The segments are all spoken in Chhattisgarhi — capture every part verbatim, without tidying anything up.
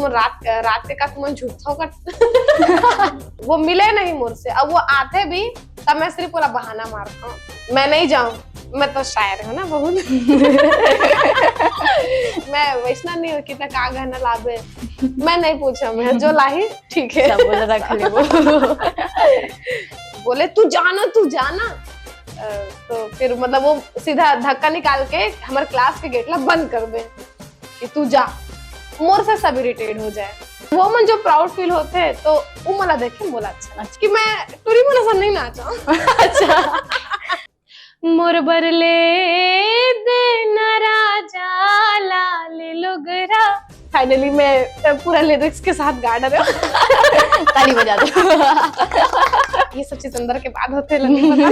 रात रात के का तुमन झूठथव का? वो मिले नहीं मोर से। अब वो आथे भी, तब मैं सिर्फ पूरा बहाना मारता हूँ, मैं नहीं जाऊँ। मैं तो शायर हूँ ना बहुत। मैं वैसना नहीं हूँ कि त का गहना लाबे, मैं नहीं पूछा, मैं जो लाही ठीक है। सब बोल रख ले वो। बोले, "तू जाना, तू जाना।" अ, तो फिर मतलब वो सीधा धक्का निकाल के हमारे क्लास के गेट ला बंद कर दे कि तू जा। मोर से सब इरिटेट हो जाए। वो मन जो प्राउड फील होते हैं, तो वो मला देख के बोला अच्छा कि मैं टूरी मन सन नहीं नाचा। अच्छा। मोर बर ले देना राजा लाल लुगरा। फाइनली मैं अ, पूरा लिरिक्स के साथ गा डारे हूँ। ताली बजा दो। ये सब चीज अंदर के बाद होते हैं, नहीं पता।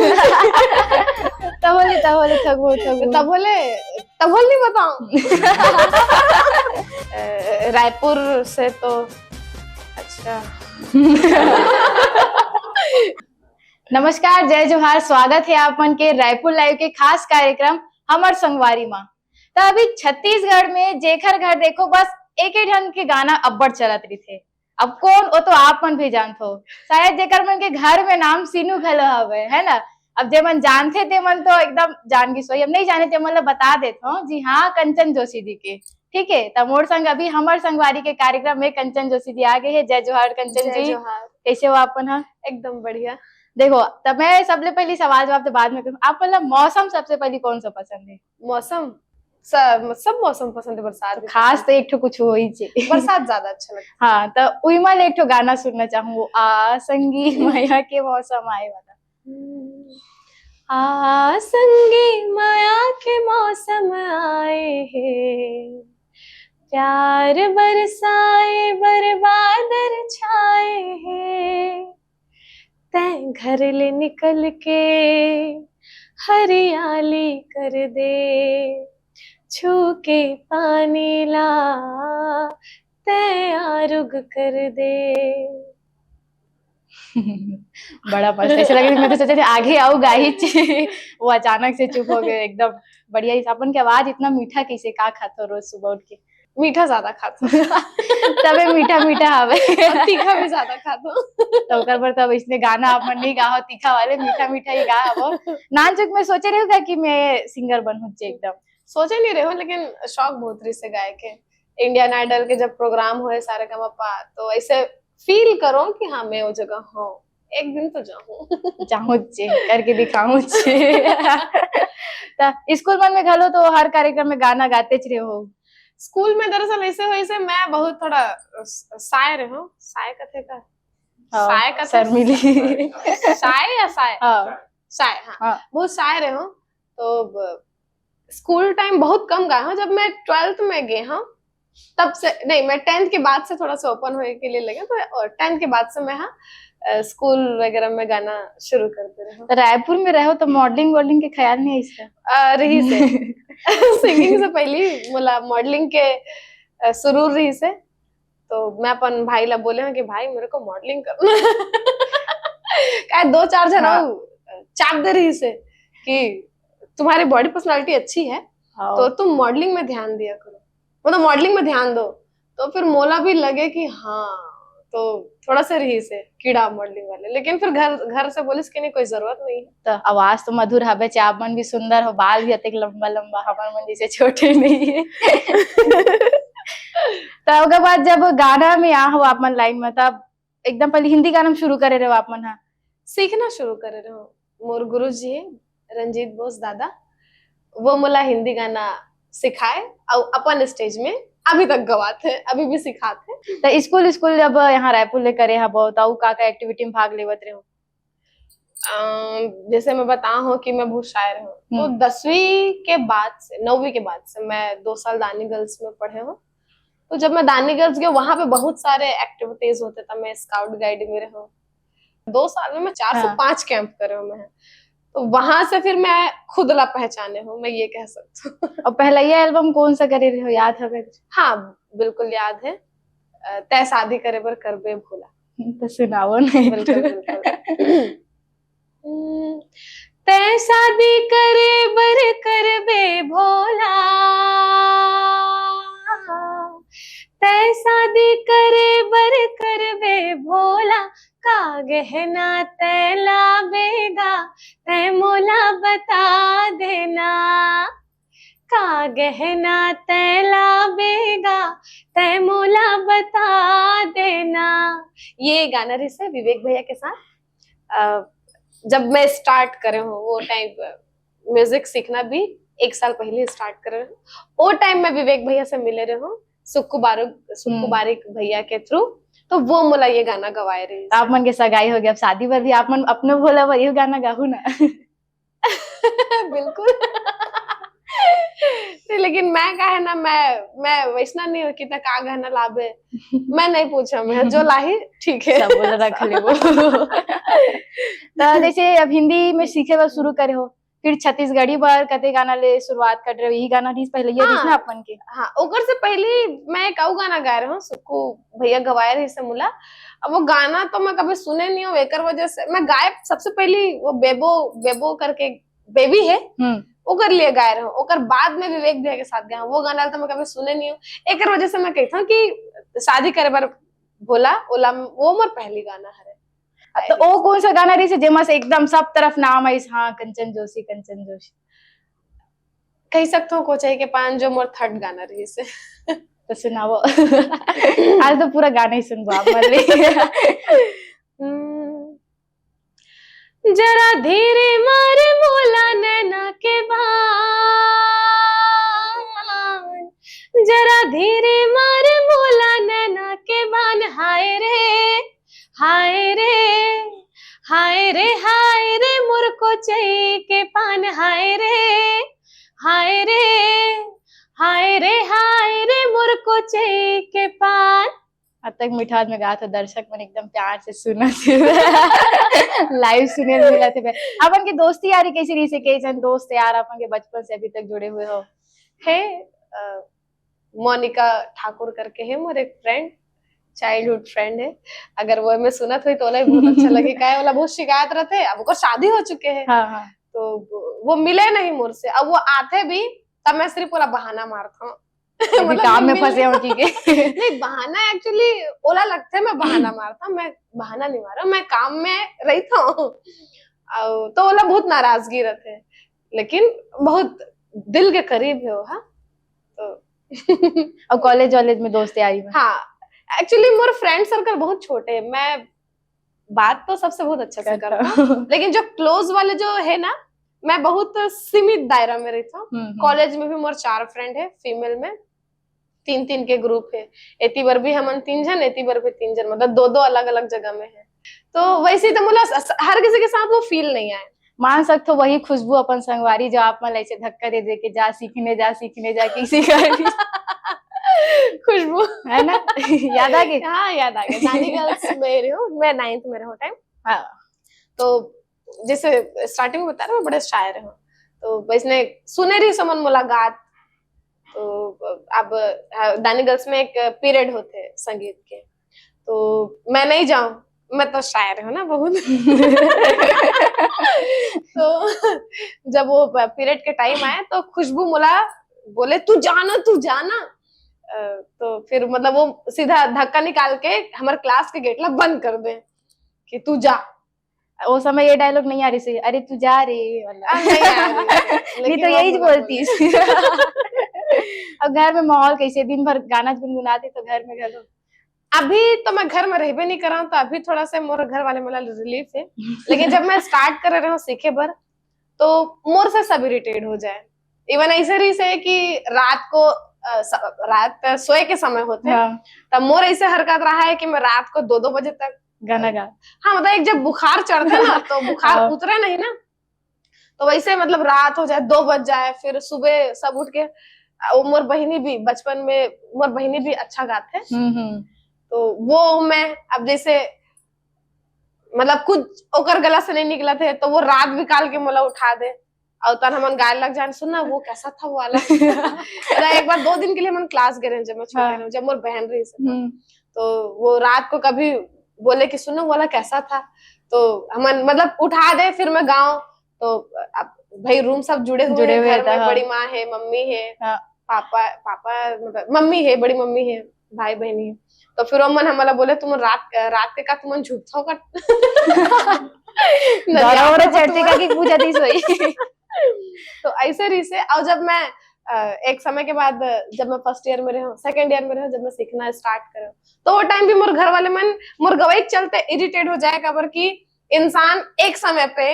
तब बोले, तब बोले, थक हो, थक हो। तब बोले, तब बोल नहीं बताऊं। अ, रायपुर से तो अच्छा। नमस्कार, जय जोहार, स्वागत है आप मन के रायपुर लाइव के खास कार्यक्रम हमर संगवारी मा। त अभी छत्तीसगढ़ में जेखर घर देखो बस एक ही ढंग के गाना अब्बड़ चलत रहिथे। अब कौन, वो तो आप मन भी जानत हो, शायद जेकर मन के घर में नाम सीनू घलो हवे, है ना। अब जे मन जानथे ते मन तो एकदम जान गिस होही, अब नहीं जाने ते मन ला बता देत हो, जी हाँ, कंचन जोशी जी के। ठीक है, त मोर संग अभी हमर संगवारी के कार्यक्रम में कंचन जोशी जी आ गए हैं। जय जोहार कंचन जय जी, जोहार। कैसे हो आप मन? हाँ, एकदम बढ़िया। देखो, तब मैं सबले पहली सवाल जवाब तो बाद में करूँ। आप मतलब मौसम सबसे पहली कौन सा पसंद है? मौसम सब, सब मौसम पसंद है। बरसात भी खास तो एक ठो कुछ हो ही चाहिए। बरसात ज्यादा अच्छा लगता हाँ, तो उइमा ले एक ठो गाना सुनना चाहूँ, वो आ संगी माया के मौसम आए वाला। है। आ संगी माया के मौसम आए है, प्यार बरसाए बर बादर छाए है, तै घर ले निकल के हरियाली कर दे, छू के पानी ला तै आरुग कर दे। बड़ा मस्त, ऐसे लगे, मैं तो सोचे थे आगे आऊ गाही ची। वो अचानक से चुप हो गए एकदम। बढ़िया, इस अपन के आवाज इतना मीठा कैसे, का खात हो रोज सुबह उठ के? मीठा ज्यादा खात हो। तबे मीठा मीठा हवे। अब तीखा भी ज्यादा खात हो। तो ओकर बर तब इसने गाना आप मन नहीं गाओ तीखा वाले, मीठा मीठा ही गा। अब नानचुक में सोचे रहे हो कि मैं सिंगर बनहूँ एकदम? सोचे नहीं रहे हो, लेकिन शौक बहुत रही से गाय के। इंडियन आइडल के जब प्रोग्राम होए सारे का मप्पा, तो ऐसे फील करो कि हाँ, मैं वो जगह हूँ, एक दिन तो जाऊँ। जाऊँ चे, करके दिखाऊँ चे। त स्कूल मन में घलो तो हर कार्यक्रम में गाना गाते च रहे हो। स्कूल में दरअसल ऐसे हो, ऐसे मैं बहुत थोड़ा शाय रहे हूँ। शाय कथे का? हाँ, शाय कथे? शर्मीली। शाय या शाय? हाँ। शाय, हाँ। हाँ। बहुत शाय रहे हूँ। तो ब-, स्कूल टाइम बहुत कम गाए हूँ। जब मैं ट्वेल्थ में गए हूँ, तब से नहीं, मैं टेंथ के बाद से थोड़ा सा ओपन होए के लिए लगे, तो टेंथ के बाद से मैं, हाँ, अ, स्कूल वगैरह में गाना शुरू कर दे रहे हूँ। तो रायपुर में रहो तो मॉडलिंग वॉडलिंग के ख्याल नहीं है इसका? अ, रही से। सिंगिंग से पहले मोला मॉडलिंग के, अ, सुरूर रही से। तो मैं अपन भाई ला बोले हूँ कि भाई, मेरे को मॉडलिंग करना है। का दो चार जना, हाँ। चाप दे रही से कि तुम्हारी बॉडी पर्सनालिटी अच्छी है, हाँ। तो तुम मॉडलिंग में ध्यान दिया करो, मतलब मॉडलिंग में ध्यान दो। तो फिर मोला भी लगे कि हाँ, तो थोड़ा सा रही से कीड़ा मॉडलिंग वाले, लेकिन फिर घर, घर से बोलिस कि नहीं, कोई जरूरत नहीं है। तो आवाज तो मधुर हवे, चाप मन भी सुंदर हो, बाल भी अतेक लंबा लंबा, हमर मन जैसे छोटे नहीं है। तो ओकर बाद जब गाना में आ हो आप मन लाइन में, तब एकदम पहले हिंदी गाना में शुरू करे रहो आप मन? हाँ, सीखना शुरू करे रहो। मोर गुरु जी है रंजीत बोस दादा, वो मोला हिंदी गाना सिखाए और अपन स्टेज में अभी तक गवात है, अभी भी सिखात है। तो स्कूल, स्कूल जब यहाँ रायपुर ले करे हबो, तो का का एक्टिविटी में भाग लेवत रहो? अम, जैसे मैं बता हूँ कि मैं बहुत शायर हूँ, तो हम्म। दसवीं के बाद से, नौवीं के बाद से मैं दो साल दानी गर्ल्स में पढ़े हूँ। तो जब मैं दानी गर्ल्स गई, वहां पे बहुत सारे एक्टिविटीज होते, तब मैं स्काउट गाइड में रही हूँ। दो साल में मैं चार से हाँ। पांच कैंप करे हूँ मैं। तो वहां से फिर मैं खुद ला पहचाने हूँ, मैं ये कह सकती हूँ। और पहला ये एल्बम कौन सा करे रहे हो, याद है? हाँ, बिल्कुल याद है। अ, तै शादी करे बर करबे भोला। तो सुनाओ नहीं। बिल्कुल, बिल्कुल। हम्म, तै शादी करे बर करबे भोला, तै शादी करे बर करबे भोला, का गहना तै लाबे गा, तै मोला बता देना। का गहना तै लाबे गा, तै मोला बता देना। ये गाना रहिसे विवेक भैया के साथ। अ, जब मैं स्टार्ट करे हूँ, वो टाइम म्यूजिक सीखना भी एक साल पहले स्टार्ट करे हूँ। वो टाइम में विवेक भैया से मिले रहे हूँ, सुक्कू बारू, सुक्कू हम्म। बारिक भैया के थ्रू। तो वो मोला ये गाना गवाए रही। तो आप मन के सगाई हो गया, अब शादी बर भी आप मन अपने भोला बर ये गाना गाहू ना। बिल्कुल। नहीं, लेकिन मैं का है ना, मैं मैं वैसना नहीं हूँ कि तै का गहना लाबे। मैं नहीं पूछा, मैं जो लाही ठीक है। सब बोल रख ले वो। तो जैसे अब हिंदी में सीखे बर शुरू करे हो, फिर छत्तीसगढ़ी बर कते गाना ले शुरुआत कर रहे हो? यही गाना रहिस पहले, ये रहिस हाँ। ना अपन के। हाँ, ओकर से पहले मैं एक अउ गाना गाए रहे हूँ, सुक्कू भैया गवाए रहिसे मोला। अब वो गाना तो मैं कभी सुने नहीं हूँ, एकर वजह से मैं गाए सबसे पहले वो बेबो, बेबो करके बेबी है, हम्म। ओकर लिए गाए रहे हूँ। ओकर बाद में विवेक भैया के साथ गाए हूँ, वो गाना तो मैं कभी सुने नहीं हूँ। एकर वजह से मैं कहता हूँ कि शादी करे बर भोला, ओला, वो मोर पहली गाना हरे। तो ओ कौन सा गाना रहिसे जेमा से एकदम सब तरफ नाम आइस, हाँ, कंचन जोशी, कंचन जोशी? कह सकता हूँ कोचई के पान, जो मोर थर्ड गाना रहिसे। तो सुनाओ। आज तो पूरा गाना ही सुनबो आप मन ले। हम्म। जरा धीरे मार मोला नैना के बान, जरा धीरे मार मोला नैना के बान, हाय रे, हाय रे, हाय रे, हाय रे, मोर कोचई के पान, हाय रे, हाय रे, हाय रे, हाय रे, मोर कोचई के पान। अब तक मिठास में गात हो, दर्शक मन एकदम प्यार से सुनत हे। लाइव सुने ल मिलत हे। अपन के दोस्ती यारी कैसे रहिसे? के जन दोस्त यार अपन के बचपन से अभी तक जुड़े हुए हो? है, अ, मोनिका ठाकुर करके है मोर एक फ्रेंड, चाइल्डहुड फ्रेंड है। अगर वो मैं सुनत हुई तो ओला भी बहुत अच्छा लगे, काहे ओला बहुत शिकायत रहते। अब ओकर शादी हो चुके है, हाँ, हाँ। तो वो मिले नहीं मोर से। अब वो आते भी तब मैं सिर्फ ओला बहाना मारता हूँ। अभी मतलब काम में मिल- फंसे हो कि के? नहीं, बहाना एक्चुअली ओला लगते मैं बहाना मारता हूँ, मैं बहाना नहीं मारा, मैं काम में रहता हूँ। अउ तो ओला बहुत नाराजगी रहते, लेकिन बहुत दिल के करीब है वो, हाँ। तो और कॉलेज वॉलेज में दोस्त यारी में? हाँ, एक्चुअली मोर फ्रेंड सर्कल बहुत छोटे है, मैं बात तो सबसे बहुत अच्छा से करता करता हूँ। लेकिन जो क्लोज वाले जो है ना, मैं बहुत सीमित दायरा में रहता हूँ। हम्म, हम्म। कॉलेज में भी मोर चार फ्रेंड है फीमेल में, तीन तीन के ग्रुप है। एती बर भी हमन तीन जन, एती बर भी तीन जन, मतलब दो दो अलग अलग जगह में है। तो वैसे ही तो मोला स-, स-, हर किसी के साथ वो फील नहीं आए। मान सकथो वही खुशबू अपन संगवारी जो आप मन ऐसे धक्का दे दे के जा सीखने जा, सीखने जा, किसी का भी। खुशबू। है ना? याद आ गई? हाँ, याद आ गया। दानी गर्ल्स में रही हूँ मैं, नाइन्थ में रहूँ टाइम। हाँ। तो जैसे स्टार्टिंग में बता रहा हूँ, मैं बड़े शाय रहूँ। तो वैसने सुने रही समन मुलाकात। तो अब, हाँ, दानी गर्ल्स में एक पीरियड होते हैं संगीत के, तो मैं नहीं जाऊँ, मैं तो शाय रहूँ ना बहुत। तो जब वो पीरियड के टाइम आए तो खुशबू मोला बोले, "तू जाना, तू जाना।" अ, तो फिर मतलब वो सीधा धक्का निकाल के हमारे क्लास के गेट ला बंद कर दे कि तू जा। वो समय ये डायलॉग नहीं आ रही थी, "अरे तू जा रे" वाला। आ, नहीं आ रही थी। नहीं लेकिन तो वो यही बोला बोलती। अब घर में माहौल कैसे, दिन भर गाना गुनगुनाते तो घर में घर अभी तो मैं घर में रहबे नहीं करा, तो अभी थोड़ा सा मोर घर वाले मोला रिलीफ है। लेकिन जब मैं स्टार्ट कर रहे हूँ सीखे बर, तो मोर से सब इरिटेट हो जाए। इवन ऐसे रही से कि रात को, अ, स-, रात सोए के समय होते हैं, हाँ। तब मोर ऐसे हरकत रहा है कि मैं रात को दो दो बजे तक गाना गा। हाँ, मतलब एक जब बुखार चढ़ते ना, तो बुखार हाँ। उतरे नहीं ना, तो वैसे मतलब रात हो जाए, दो बज जाए, फिर सुबह सब उठ के, अ, वो मोर बहिनी भी बचपन में, मोर बहिनी भी अच्छा गाते। हम्म, हम्म। तो वो मैं अब जैसे मतलब कुछ ओकर गला से नहीं निकलत है, तो वो रात बिकाल के मोला उठा दे। और तन हमन गाय लग जान, "सुनना, वो कैसा था वो वाला?" तो एक बार दो दिन के लिए हमन क्लास गए रहे, जब मैं छोटे हाँ। रहे, जब मोर बहन रही से। हम्म। तो वो रात को कभी बोले कि, "सुनो, वो वाला कैसा था?" तो हमन मतलब उठा दे, फिर मैं गाऊं। तो अब भाई रूम सब जुड़े हुए जुड़े हैं, हुए घर था, में हाँ। बड़ी माँ है, मम्मी है, हाँ। पापा, पापा मतलब मम्मी है, बड़ी मम्मी है, भाई बहिनी। तो फिर ओमन हमला बोले, "तुमन रात, रात के का तुमन झूठथव का?" दौरा ओरा चढ़थे का कि पूजा दिस होई। तो ऐसे रहिसे। और जब मैं अ, एक समय के बाद, जब मैं फर्स्ट ईयर में रहूं, सेकंड ईयर में रहूं, जब मैं सीखना स्टार्ट करूं, तो वो टाइम भी मोर घर वाले मन मोर गवई के चलते इरिटेट हो जाए, काबर कि इंसान एक समय पे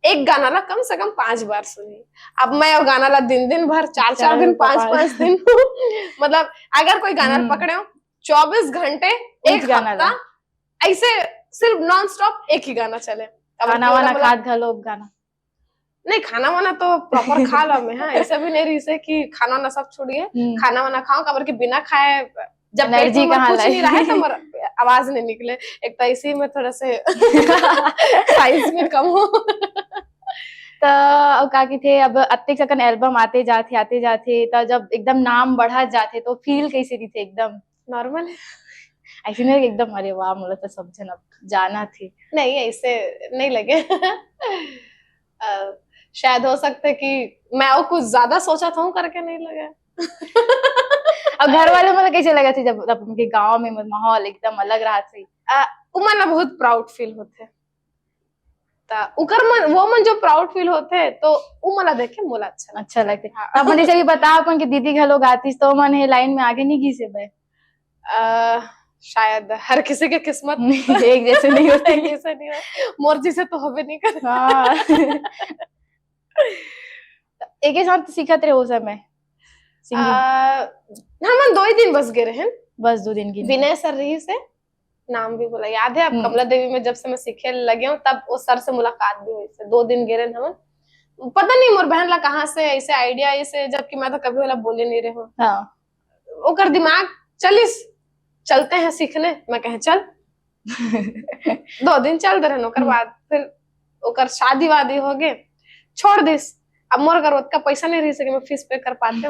एक गाना ला कम से कम पांच बार सुनी। अब मैं वो गाना ला दिन दिन भर, चार चार दिन, पांच पांच दिन मतलब अगर कोई गाना पकड़े हो, चौबीस घंटे, एक हफ्ता ऐसे सिर्फ नॉन स्टॉप एक ही गाना चले। खाना वाना खात घलो गाना नहीं, खाना वाना तो प्रॉपर खा ला मैं। हाँ, ऐसा भी नहीं रहिसे कि खाना वाना सब छूट गए। खाना वाना खाओ, काबर कि बिना खाए जब पेट में कुछ नहीं रहे तो मोर आवाज नहीं निकले। एक तो इसी में थोड़ा से साइज में कम हो। तो का कहिथे, अब अतिक सकन एल्बम आते जाथे, आते जाथे, तो जब एकदम नाम बढ़त जाथे तो फील कैसे रहिथे? एकदम नॉर्मल है। ऐसे नहीं एकदम, अरे वाह, मोला तो सब झन अब जाना थे। नहीं, ऐसे नहीं लगे। शायद हो सकता है कि मैं वो कुछ ज्यादा सोचा था करके नहीं लगा। अब घर वाले मतलब कैसे लगा थे जब, जब उनके गांव में माहौल एकदम अलग रहा थे? उमन बहुत प्राउड फील होते। त उकर मन, वो मन जो प्राउड फील होते तो उ मोला देख के मोला अच्छा अच्छा लगते। हाँ। अपन जैसे भी बता अपन के दीदी घलो गातीस तो मन हे लाइन में आगे नहीं घिसे बे। आ, शायद हर किसी के किस्मत एक जैसे नहीं होते। एक जैसे नहीं हो। मोर जैसे तो होबे नहीं कर। हाँ। एक ही साथ सीखत रहे वो समय। हम दो ही दिन बस गए रहे। बस दो दिन की। विनय सर रही से नाम भी बोला याद है आप? हम्म। कमला देवी में जब से मैं सीखे लगे हूँ तब उस सर से मुलाकात भी हुई। दो दिन गेरन हम, पता नहीं मोर बहन ला कहाँ से ऐसे आइडिया ऐसे, जबकि मैं तो कभी वाला बोले नहीं रहे हूँ। हाँ। ओकर दिमाग चलिस, चलते हैं सीखने। मैं कहे चल। दो दिन चल दे रहन, ओकर हम्म। बाद फिर ओकर शादी वादी हो गए, छोड़ दिस। अब मोर घर ओतका पैसा नहीं रही सके मैं फीस पे कर पाते।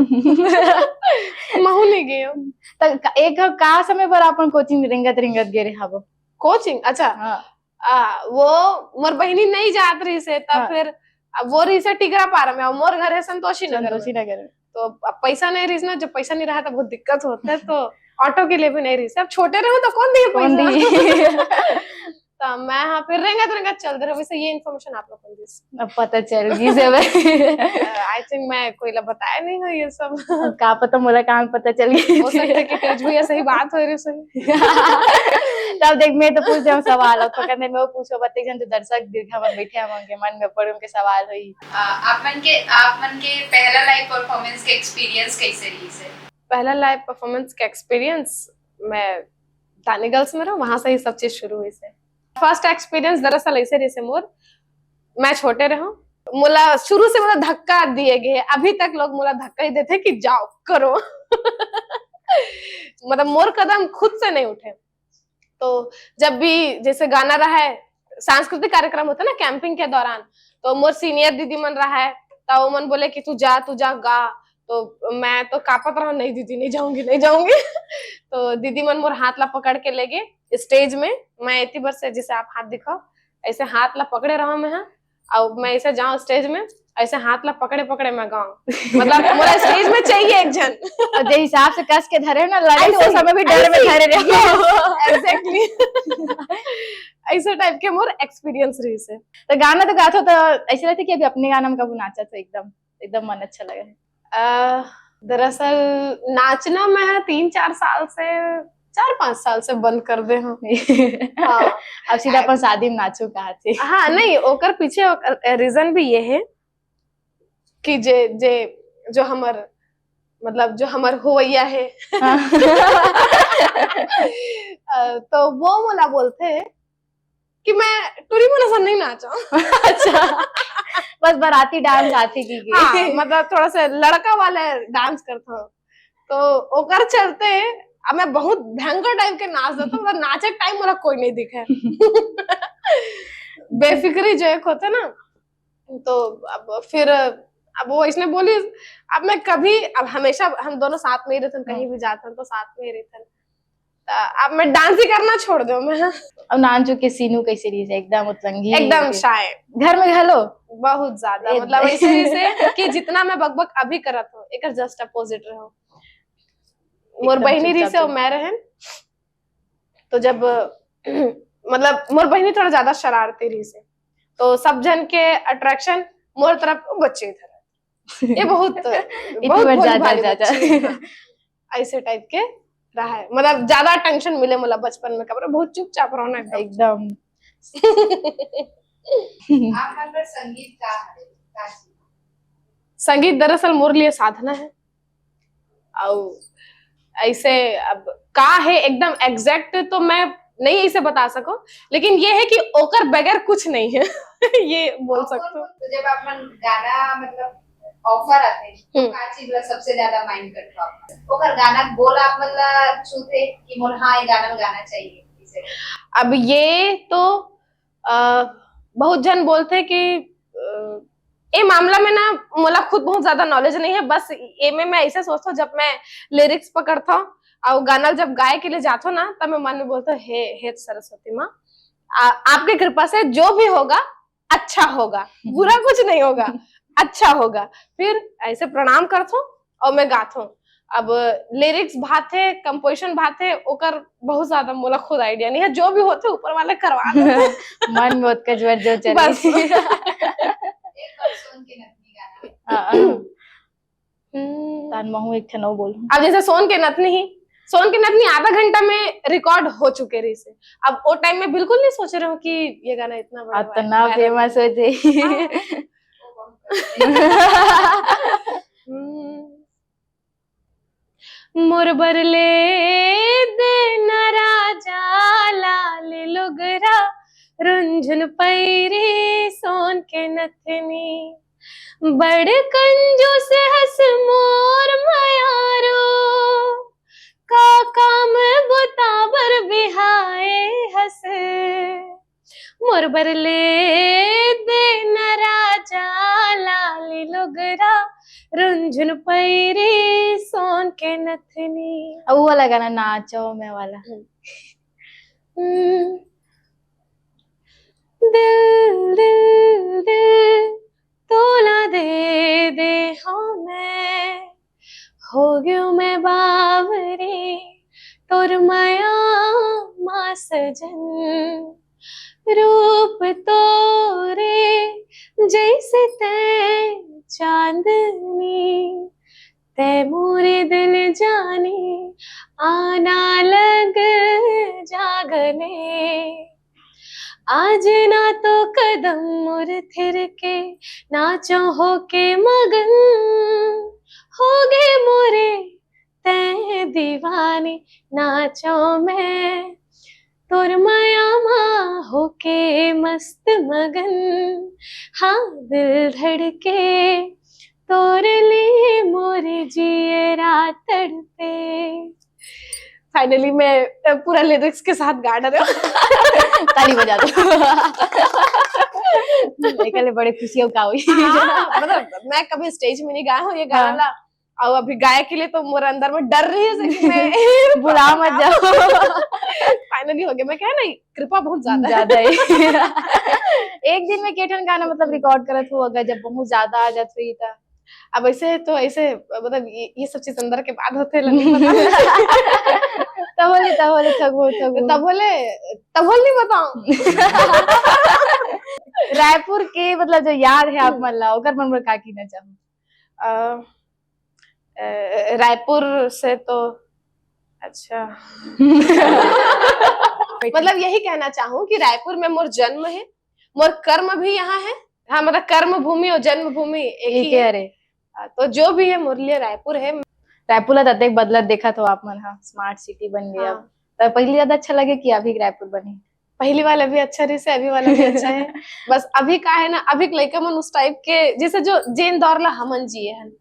महू नहीं गए। तो एक का समय पर अपन कोचिंग रिंगत रिंगत गे रहे हबो? कोचिंग? अच्छा। हाँ। आ, वो मोर बहनी नहीं जात रही से तब हाँ। फिर अब वो रही से टिकरा पारा में, मोर घर है संतोषी नगर। संतोषी नगर। तो अब पैसा नहीं रही ना, जब पैसा नहीं रहा तो बहुत दिक्कत होता है। तो ऑटो के लिए भी नहीं रही से। अब छोटे रहो तो कौन दिए पैसा? तो मैं हाँ फिर रेंगत रेंगत चल दे रहे। वैसे ये इन्फॉर्मेशन आप लोग को दी। अब पता चल गई से भाई। आई थिंक मैं कोई ला बताया नहीं हूँ ये सब। का पता मोला काम पता चल गई। हो सकता है कि तेज भैया सही बात हो रही सही। तब देख मैं तो पूछ जाऊँ सवाल, अब पकड़ने में वो पूछो बत्तीस जन जो दर्शक दीर्घा में बैठे हैं उनके मन में पड़े उनके सवाल हुई। आप मन के आप मन के पहला लाइव परफॉर्मेंस के एक्सपीरियंस कैसे रही से? पहला लाइव परफॉर्मेंस का एक्सपीरियंस मैं दानी गर्ल्स में रहूँ, वहां से ही सब चीज शुरू हुई से। फर्स्ट एक्सपीरियंस दरअसल ऐसे रही से मोर, मैं छोटे रहूँ, मोला शुरू से मतलब धक्का दिए गए, अभी तक लोग मोला धक्का ही देते कि जाओ करो। मतलब मोर कदम खुद से नहीं उठे। तो जब भी जैसे गाना रहा है, सांस्कृतिक कार्यक्रम होता है ना कैंपिंग के दौरान, तो मोर सीनियर दीदी मन रहा है, तो वो मन बोले कि तू जा, तू जा गा। तो मैं तो कापत रहा, नहीं दीदी, नहीं जाऊंगी, नहीं जाऊंगी। तो दीदी मन मोर हाथ ला पकड़ के ले गए स्टेज में। मैं इतनी बार से जैसे आप हाथ दिखाओ, ऐसे हाथ ला पकड़े रहा मैं, हाँ, और मैं ऐसे जाऊँ स्टेज में, ऐसे हाथ ला पकड़े पकड़े मैं गाऊं। मतलब मोला स्टेज में चाहिए एक जन। और जे हिसाब से कस के धरे ना, लगे तो समय भी डर में धरे रहे। एग्जैक्टली। ऐसे टाइप के मोर एक्सपीरियंस रही से। तो गाना तो गाथो तो ऐसे लगता कि अभी अपने गाना में कभी नाचा तो एकदम एकदम मन अच्छा लगे। दरअसल नाचना मैं तीन चार साल से, चार पांच साल से बंद कर दे हूँ। हाँ। अब सीधा अपन शादी में नाचू कहा थे। हाँ, नहीं, ओकर पीछे रीजन भी ये है कि जे जे जो हमर मतलब जो हमर होवैया है, हाँ। तो वो मोला बोलते हैं कि मैं टूरी मन असन नहीं नाचा। अच्छा, बस बाराती डांस आती की। हाँ, मतलब थोड़ा सा लड़का वाले डांस करता हूँ, तो ओकर चलते अब मैं बहुत भयंकर टाइप के नाच देता हूँ, मतलब नाचे टाइम मेरा कोई नहीं दिखे। बेफिक्री जो एक होता ना, तो अब फिर अब वो इसने बोली, अब मैं कभी, अब हमेशा हम दोनों साथ में ही रहते, कहीं भी जाते हैं तो साथ में ही रहते हैं। अब मैं डांस ही करना छोड़ दो मैं। अब नानचू के सीनू कैसे रही है? एकदम उतलंगी, एकदम शाय। घर में घलो बहुत ज्यादा, मतलब ऐसे से कि जितना मैं बकबक अभी करत हूँ, एक जस्ट अपोजिट रहो। मोर बहिनी रहिस हे अउ मैं रहेन। तो जब मतलब मोर बहिनी थोड़ा ज्यादा शरारती रहिस हे, तो सब झन के अट्रैक्शन मोर तरफ बच्चे इधर। ये बहुत बहुत भोली भाली बच्ची हे। ऐसे टाइप के रहा है, मतलब ज्यादा अटेंशन मिले मोला बचपन में, कबर बहुत चुपचाप रहना एकदम। आप मन बर संगीत का हरे? का चीज? संगीत दरअसल मोर लिए साधना है। अउ ऐसे अब का है एकदम एग्जैक्ट तो मैं नहीं ऐसे बता सको, लेकिन ये है कि ओकर बगैर कुछ नहीं है। ये बोल सकते हो। तो जब आप मन गाना मतलब ऑफर आते हैं तो हम्म। का चीज ला सबसे ज्यादा माइंड करते हो आप? ओकर गाना बोल आप मतलब छूते कि मोर हाँ ये गाना गाना चाहिए इसे? अब ये तो अ, बहुत झन बोलते कि अ, ये मामला में ना मोला खुद बहुत ज्यादा नॉलेज नहीं है, बस ये में मैं ऐसे सोचता हूँ जब मैं लिरिक्स पकड़ता हूँ और गाना जब गाए के लिए जाता हूँ ना, तब मैं मन में बोलता हूँ, हे हे सरस्वती माँ, आ, आपकी कृपा से जो भी होगा अच्छा होगा, बुरा कुछ नहीं होगा, अच्छा होगा। फिर ऐसे प्रणाम करता हूँ और मैं गाता हूँ। अब लिरिक्स बात है, कंपोजिशन बात है, ओकर बहुत ज्यादा मोला खुद आइडिया नहीं है। जो भी होते ऊपर वाले करवा देते। मन में ओतका जोर जो चले। बस। एक बार सोन के नथनी गाना। हाँ, हाँ। हम्म। तान महू एक ठन अउ बोलूं। अब जैसे सोन के नथनी ही, सोन के नथनी आधा घंटा में रिकॉर्ड हो चुके रहिस हे। अब वो टाइम में बिल्कुल नहीं सोच रहे हो कि ये गाना इतना बड़ा इतना viral फेमस हो जाए। हम्म। मोर बर ले देना राजा लाल लुगरा, रुंझुन पैरी सोन के नथनी। बड़ कंजूस हस मोर मयारो, का काम बुता बर बिहाए हस। मोर बर ले देना राजा लाल लुगरा, रुंझुन पैरी सोन के नथनी। अब वो वाला गाना नाचो मैं वाला। हम्म। दिल दिल दिल तोला दे दे हो मैं, हो गयो मैं बावरी तोर मया मा सजन। रूप तोरे जैसे तै चांदनी, तै मोरे दिल जानी आना लग जागले। आज ना तो कदम मोर थिरके, नाचो होके मगन हो गए मोरे तै दीवानी। नाचो मैं तोर मया मा होके मस्त मगन, हाँ दिल धड़के तोर लिए मोर जियरा तड़पे। फाइनली मैं अ, पूरा लिरिक्स के साथ गा डरे हूँ। ताली बजा दो। एकले बड़े खुशी हो का हुई। हाँ, मतलब मैं कभी स्टेज में नहीं गाया हूँ ये गाना हाँ। ला। और अभी गाय के लिए तो मोर अंदर में डर रही है कि मैं बुला मत जाओ। फाइनली हो गया। मैं क्या नहीं, कृपा बहुत ज्यादा है। ज्यादा है। एक दिन में केठन गाना मतलब रिकॉर्ड करत हो, अगर जब बहुत ज्यादा आ जात हुई त? अब ऐसे तो ऐसे मतलब ये, ये सब चीज अंदर के बात होते हैं, नहीं पता। तब बोले, तब बोले, थक हो, थक हो। तब बोले, तब बोल नहीं बताऊं। रायपुर के मतलब जो याद है आप मन ला, ओकर मन में का कहना चाहो? अ, अ, रायपुर से तो अच्छा, मतलब यही कहना चाहूँ कि रायपुर में मोर जन्म है, मोर कर्म भी यहाँ है। हाँ, मतलब कर्म भूमि और जन्मभूमि एक ही एक ही है। अरे। हाँ, तो जो भी है मोर लिए रायपुर है। रायपुर ला ततेक बदलत देखत हो आप मन हा, स्मार्ट सिटी बन गया। हाँ। तो पहली ज्यादा अच्छा लगे कि अभी रायपुर बने? पहली वाला भी अच्छा रहिस हे, अभी वाला भी अच्छा है। बस अभी का है ना, अभी के लइका मन उस टाइप के, जैसे जो जेन दौर ला हमन जिए हन,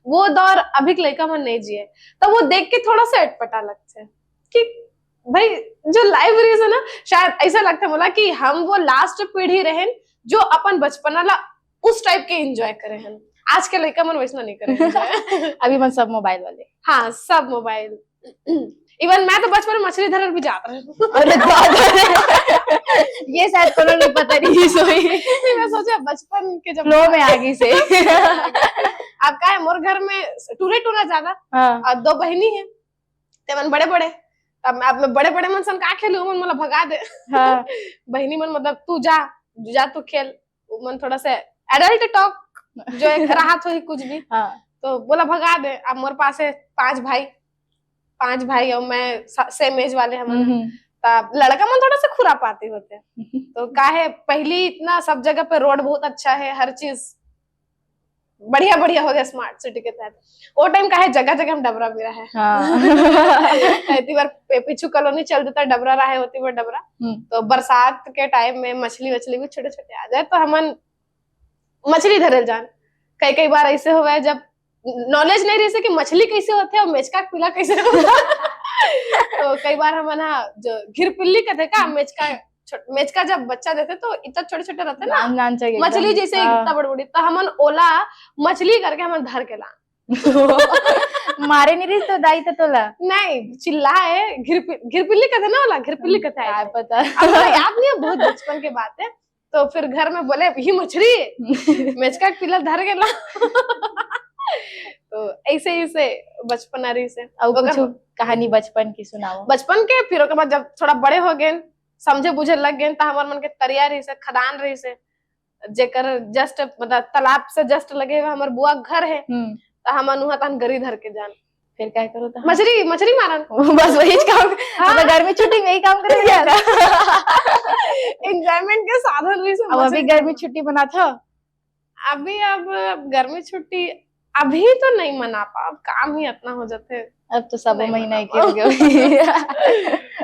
वो दौर अभी के लइका मन नहीं जिए, तो वो देख के थोड़ा सा अटपटा लगता है कि भाई जो लाइफ रहिस हे ना, शायद ऐसा लगता है मोला कि हम वो लास्ट पीढ़ी रहेन जो अपन बचपना ला उस टाइप के एंजॉय करे हन। आज के लइका मन वैसना नहीं करे enjoy। अभी मन सब मोबाइल वाले। हाँ, सब मोबाइल। इवन मैं तो बचपन में मछली धरल भी जात रहे हूँ। अरे बाप रे। ये शायद कोनो नहीं पता नहीं सोई। नहीं, मैं सोचा बचपन के जब फ्लो में आ गई से। अब का है, मोर घर में टूरे टूरा ज्यादा हाँ। और दो बहनी है, ते मन बड़े बड़े, अब अब मैं बड़े बड़े मन सन का खेलू, मन मोला भगा दे। हाँ। बहिनी मन मतलब तू जा, जा तू खेल, वो मन थोड़ा सा एडल्ट टॉक जो एक राहत होही कुछ भी, हाँ। तो बोला भगा दे। अब मोर पास है पांच भाई, पांच भाई और मैं सेम एज वाले हमन। हम्म, हम्म। तब लड़का मन थोड़ा सा खुरापाती होते, तो काहे पहली इतना सब जगह पे रोड बहुत अच्छा है, हर चीज बढ़िया बढ़िया हो गया स्मार्ट सिटी के तहत। वो टाइम काहे जगह जगह हम डबरा भी रहे। हाँ। इतनी बार पे- पिछू कॉलोनी चल देता डबरा रहे होती वो डबरा। हम्म। तो बरसात के टाइम में मछली वछली भी छोटे छोटे आ जाए तो हमन मछली धरे जान। कई कई बार ऐसे हुआ है जब नॉलेज नहीं रही से कि मछली कैसे होते हैं और मेचका के पिला कैसे होता है। तो कई बार हमन हा जो घिरपिल्ली कहते का मेचका छोट- मेचका जब बच्चा देते तो इतना छोटे छोटे रहते ना, नान नान चाहिए मछली एकदम। जैसे हाँ। इतना बड़ बड़ी, तो हमन ओला मछली करके हमन धर के ला। मारे नहीं रही तो दाई तो तोला। नहीं, चिल्लाए, घिरपि- घिरपिल्ली कहते ना ओला, घिरपिल्ली कहते क्या है। पता। अब मुझे याद नहीं है, बहुत बचपन के बात है। तो फिर घर में बोले, "ये मछली, मेचका के पिला धर के ला।" तो ऐसे ही से बचपन आ रही से। और ओकर- कुछ कहानी बचपन की सुनाओ। बचपन के, फिर ओकर बाद जब थोड़ा बड़े हो गए, समझे बुझे लग गए, तो हमर मन के तरिया रही से, खदान रही से, जेकर जस्ट मतलब तालाब से जस्ट लगे हुए हमर बुआ के घर है, हम्म। तो हमन उहाँ तहन गरी धर के जान। फिर क्या करो तो? मछली, मछली मारन। बस वही काम। हाँ। अब गर्मी छुट्टी में ही काम करे जाएगा। एंजॉयमेंट के साधन रही से अब अभी मछली गर्मी छुट्टी बना था। अभी अब गर्मी छुट्टी अभी तो नहीं मना पाब, काम ही इतना हो जाते। अब तो सब नहीं महीना बना एक ही हो गया।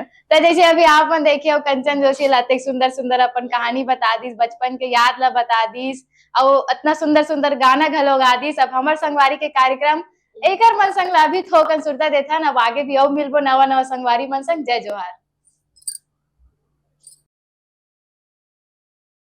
तो जैसे अभी आप मन देखे हो, कंचन जोशी ला अतेक सुंदर सुंदर अपन कहानी बता दीस, बचपन के याद ला बता दीस, और इतना सुंदर सुंदर गाना घलो गा दीस। अब हमर संगवारी के कार्यक्रम एकर मन संग ला अभी थोकन सुरता देथन। अब आगे भी अउ मिलबो नवा नवा संगवारी मन संग। जय जोहार।